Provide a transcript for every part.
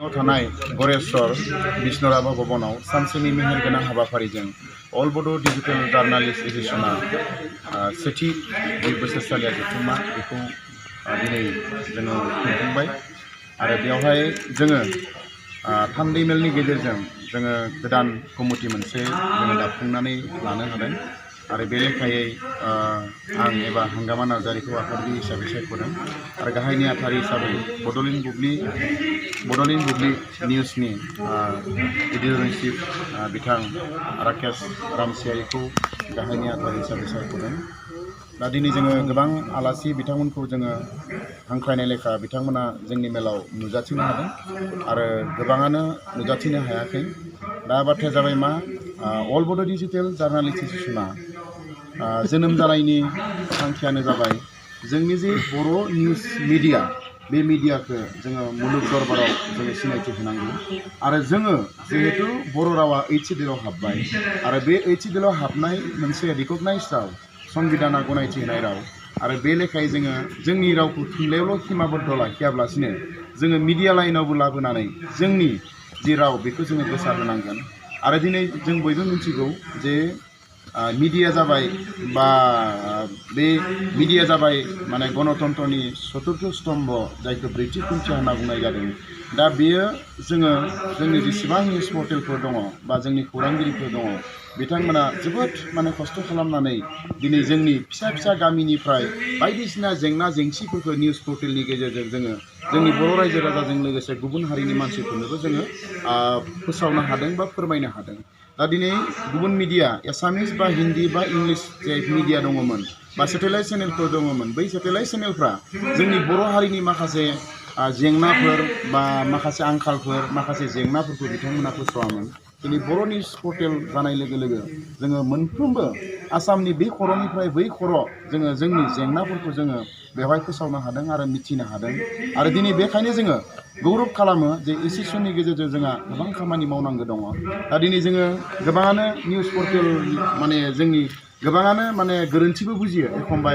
थानाय गरेश्वर बिष्णुराभा भवनाव सानसेनि मेहेरगोनां हाबाफारिजों अल बड' डिजिटेल जार्नालिस्ट एस'सिएशना सेथि बोसोरसालिया जथुम्मा बेखौ दिनै जोङो खुंफुंबाय आरो बेवहाय जोङो थान्दै मेलनि गेजेरजों जोङो गोदान कमिटि मोनसे जोङो दाफुंनानै लानो हादों आरो बे लेखायै आं एबा हांगामा नार्जारिखौ आफादगिरि हिसाबै सायख'दों आरो गाहाय नेहाथारि हिसाबै बड'लेण्ड बुब्लि निउसनि एडिटर इन चिफ बिथां राकेश रामसियारिखौ गाहाय नेहाथारि हिसाबै सायख'दों। दा दिनै जोङो गोबां आलासि बिथांमोनखौ जोङो हांख्रायनाय लेखा बिथांमोना जोंनि मेलाव नुजाथिनो हादों आरो गोबाङानो नुजाथिनो हायाखै। दा बाथ्राया जाबाय मा अल बड' डिजिटेल जार्नालिस्ट एस'सिएशना जोनोम जानायनि थांखियानो जाबाय जोंनि जे बर' निउस मिडिया बे मिडियाखौ जोङो मुलुग दरबाराव जोङो सिनायथि होनांगौ आरो जोङो जिहेतु बर' रावा 8th शेड्यूलाव हाबबाय आरो बे 8th शेड्यूलाव हाबनाय मोनसे रिकगनाइज राव संबिधाना गनायथि होनाय राव आरो बे लेखायै जोङो जोंनि रावखौ थुनलाइयावल' सीमाबद्ध लाखियाब्लासिनो जोङो मिडिया लाइनावबो लाबोनानै जोंनि जि राव बेखौ जोङो गोसारहोनांगोन आरो दिनै जों बयबो मिथिगौ जे मिडिया जाबाय बा बे मिडिया जाबाय माने गणतन्त्रनि चतुर्थ स्तम्भ जायखौ ब्रैथि खुन्थिया होनना बुंनाय जादों। दा बेयो जोंनि जेसेबां निउस पर्टेलफोर दङ बा जोंनि खौरांगिरिफोर दङ बिथांमोना जोबोद माने खस्थ' खालामनानै दिनै जोंनि फिसा गामिनिफ्राय बायदिसिना जेंना जेंसिफोरखौ निउस पर्टेलनि गेजेरजों जोङो जोंनि बर' रायजो राजाजों लोगोसे गुबुन हारिनि मानसिफोरनोबो जोङो फोसावनो हादों बा फोरमायनो हादों। दा दिनै गुबुन मिडिया एसामिस बा हिन्दी बा इंलिश जे मिडिया दङमोन बा सेटेलाइट चेनेलफोर दङमोन बै सेटेलाइट चेनेलफ्रा जोंनि बर' हारिनि माखासे जेंनाफोर बा माखासे आंखालफोर माखासे जेंनाफोरखौ बिथांमोना फोसावामोन। दिनै बर' निउस पर्टेल जानाय लोगो लोगो जोङो मोनफ्रोमबो आसामनि बे खर'निफ्राय बै खर' जोङो जोंनि जेंनाफोरखौ जोङो बेवहाय फोसावनो हादों आरो मिथिनो हादों आरो दिनै बेखायनो जोङो गौरब खालामो जे एस'सिएशननि गेजेरजों जोंहा गोबां खामानि मावनांगौ दङ। दा दिनै जोङो गोबाङानो निउस पर्टेल माने जोंनि गोबाङानो माने गोरोन्थिबो बुजियो एखमबा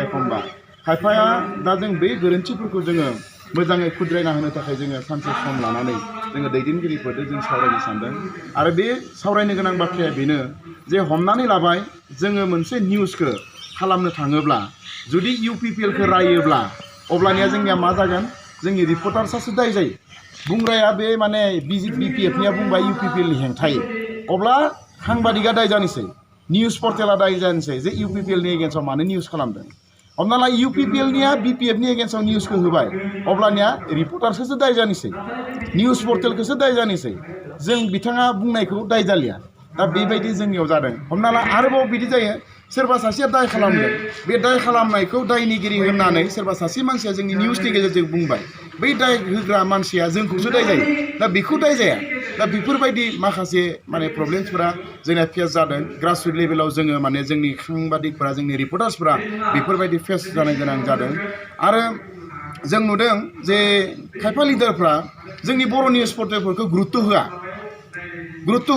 खायफाया दा जों बे गोरोन्थिफोरखौ जोङो मोजाङै खुद्रायना होनो थाखाय जोङो सानसे सम लानानै जोङो दैदेनगिरिफोरजों जों सावरायनो सानदों आरो बे सावरायनो गोनां बाथ्राया बेनो जे हमनानै लाबाय जोङो मोनसे निउसखौ खालामनो थाङोब्ला जुदि UPPLखौ रायोब्ला अब्लानिया जोंनिया मा जागोन जोंनि रिपर्टार्सआसो दाय जायो। बुंग्राया बे माने BPFनिया बुंबाय UPPLनि हेंथायै अब्ला साংবাদিকা दाय जानोसै निउस पर्टेला दाय जानोसै जे UPPLनि एगेन्स्टआव मानो निउस खालामदों। हमना ला UPPLनिया BPFनि एगेन्स्टआव निउसखौ होबाय अब्लानिया रिपर्टार्सखौसो दाय जानोसै निउस पर्टेलखौसो दाय जानोसै जों बिथाङा बुंनायखौ दाय जालिया। दा बेबायदि जोंनियाव जादों। हमना ला आरोबाव बिदि जायो सोरबा सासेया दाय खालामदों बे दाय खालामनायखौ दायनिगिरि होननानै सोरबा सासे मानसिया जोंनि निउसनि गेजेरजों बुंबाय बै दाय होग्रा मानसिया जोंखौसो दाय जायो। दा बेखौ दाय जाया। दा बेफोरबायदि माखासे माने प्रब्लेमसफोरा जोंना फेस जादों ग्रासरुट लेभेलाव जोङो माने जोंनि साংবাদিकफोरा जोंनि रिपर्टार्सफोरा बेफोरबायदि फेस जानो गोनां जादों आरो जों नुदों जे खायफा लिडारफ्रा जोंनि बर' निउस पर्टेलफोरखौ गुरुत्त'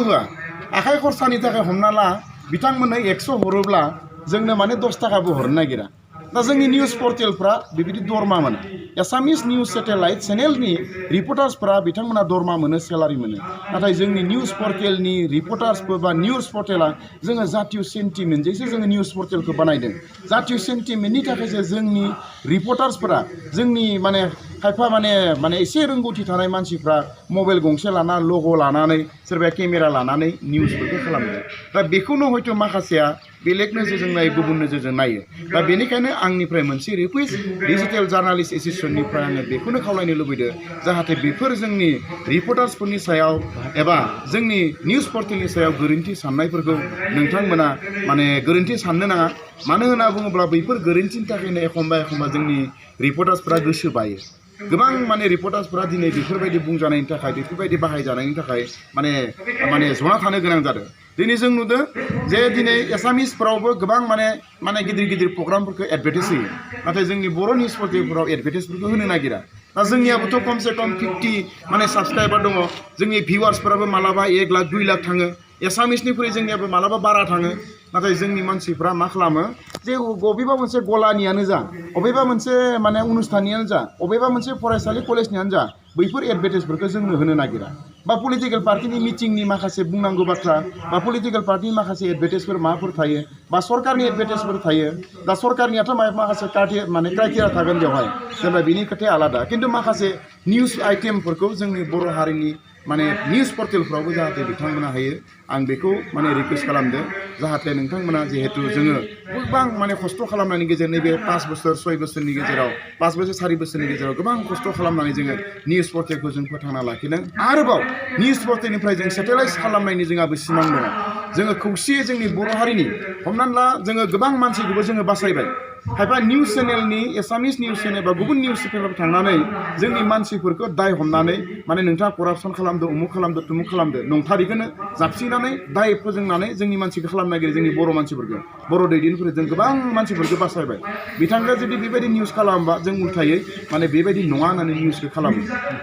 होआ आखाइ खरसानि थाखाय हमना ला बिथांमोननो 100 हरोब्ला जोंनो माने 10 थाखाबो हरनो नागिरा। दा जोंनि निउस पर्टेलफ्रा बेबायदि दरमा मोनो एसामिस निउस सेटेलाइट चेनेलनि रिपर्टार्सफ्रा बिथांमोना दरमा मोनो सेलारि मोनो नाथाय जोंनि निउस पर्टेलनि रिपर्टार्सफोर बा निउस पर्टेला जोङो जातीय सेन्टिमेन्टजोंसो जोङो निउस पर्टेलखौ बानायदों। जातीय सेन्टिमेन्टनि थाखायसो जोंनि रिपर्टार्सफोरा जोंनि माने खायफा माने एसे रोंगौथि थानाय मानसिफ्रा मबाइल गंसे लाना लग' लानानै सोरबाया केमेरा लानानै निउसफोरखौ खालामदों। दा बेखौनो हयथ' माखासेया बेलेग नोजोरजों नायो गुबुन नोजोरजों नायो। दा बेनिखायनो आंनिफ्राय मोनसे रिकुवेस्ट डिजिटेल जार्नालिस्ट एस'सिएशननिफ्राय आङो बेखौनो खावलायनो लुबैदों जाहाथे बेफोर जोंनि रिपर्टार्सफोरनि सायाव एबा जोंनि निउस पर्टेलनि सायाव गोरोन्थि साननायफोरखौ नोंथांमोना माने गोरोन्थि साननो नाङा। मानो होनना बुङोब्ला बैफोर गोरोन्थिनि थाखायनो एखमबा जोंनि रिपर्टार्सफोरा गोसो बायो। गोबां माने रिपर्टार्सफोरा दिनै बेफोरबायदि बुंजानायनि थाखाय बेफोरबायदि बाहायजानायनि थाखाय माने जना थानो गोनां जादों। दिनै जों नुदों जे दिनै एसामिसफोरावबो गोबां माने गिदिर प्रग्रामफोरखौ एडभार्टाइज होयो नाथाय जोंनि बर' निउस पर्टेलफोराव एडभार्टाइजफोरखौ होनो नागिरा। दा जोंनियाबोथ' खमसे खम 50 माने साबस्क्राइबार दङ जोंनि भिउवार्सफोराबो मालाबा 1 लाख 2 लाख थाङो एसामिसनिख्रुइ जोंनियाबो मालाबा बारा थाङो नाथाय जोंनि मानसिफ्रा मा खालामो जे बबेबा मोनसे गलानियानो जा बबेबा मोनसे माने अनुस्थाननियानो जा बबेबा मोनसे फरायसालि कलेजनियानो जा बैफोर एडभार्टाइजफोरखौ जोंनो होनो नागिरा बा पलिटिकेल पार्टिनि मिटिंनि माखासे बुंनांगौ बाथ्रा बा पलिटिकेल पार्टिनि माखासे एडभार्टाइजफोर माबाफोर थायो बा सरकारनि एडभार्टाइजफोर थायो दा सरकारनियाथ' माखासे क्राइटेरिया थागोन बेवहाय जेनेबा बिनि खोथाया आलादा खिन्थु माखासे निउस आइटेमफोरखौ जोंनि बर' हारिनि माने निउस पर्टेलफ्रावबो जाहाथे बिथांमोना हायो आं बेखौ माने रिकुवेस्ट खालामदों जाहाथे नोंथांमोना जिहेतु जोङो गोबां माने खस्थ' खालामनायनि गेजेरजों नैबे 5 बोसोर 6 बोसोरनि गेजेराव 5 बोसोर 4 बोसोरनि गेजेराव गोबां खस्थ' खालामनानै जोङो निउस पर्टेलखौ जों फोथांना लाखिदों आरोबाव निउस पर्टेलनिफ्राय जों सेटेलाइज खालामनायनि जोंहाबो सिमां दङ जोङो खौसेयै जोंनि बर' हारिनि हमनानै ला जोङो गोबां मानसिखौबो जोङो बासायबाय खायफा निउस चेनेलनि एसामिस निउस चेनेल बा गुबुन निउस चेनेलाव थांनानै जोंनि मानसिफोरखौ दाय हमनानै माने नोंथाङा करापसन खालामदो उमुक खालामदो तुमुक खालामदो नंथारिखौनो जाबसिनानै दाय फोजोंनानै जोंनि मानसिखौ खालामनो नागिरो जोंनि बर' मानसिफोरखौ बर' दैदेनगिरिफोर जों गोबां मानसिफोरखौ बासायबाय बिथांखौ जुदि बेबायदि निउस खालामोबा जों उल्थायै माने बेबायदि नङा होननानै निउसखौ खालामो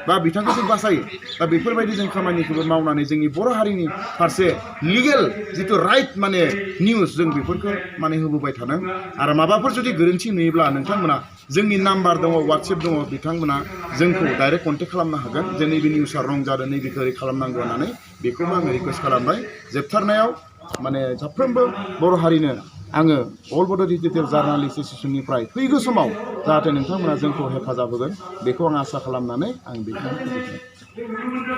बा बिथांखौ जों बासायो दा बेफोरबायदि जों खामानिखौबो मावनानै जोंनि बर' हारिनि फारसे लिगेल जिथु राइट माने निउस जों बेफोरखौ माने होबोबाय थादों आरो माबाफोर जुदि गोरोन्थि नुयोब्ला नोंथांमोना जोंनि नाम्बार दङ वाट्सएप दङ बिथांमोना जोंखौ डाइरेक्ट कन्टेक्ट खालामनो हागोन जे नैबे निउसआ रं जादों नैबेखौ ओरै खालामनांगौ होननानै बेखौबो आङो रिकुवेस्ट खालामबाय जोबथारनायाव माने साफ्रोमबो बर' हारिनो आङो अल बड' डिजिटेल जार्नालिस्ट एस'सिएशननिफ्राय फैगौ समाव जाहाथे नोंथांमोना जोंखौ हेफाजाब होगोन बेखौ आं आसा खालामनानै आं बेखौनो फोजोबबाय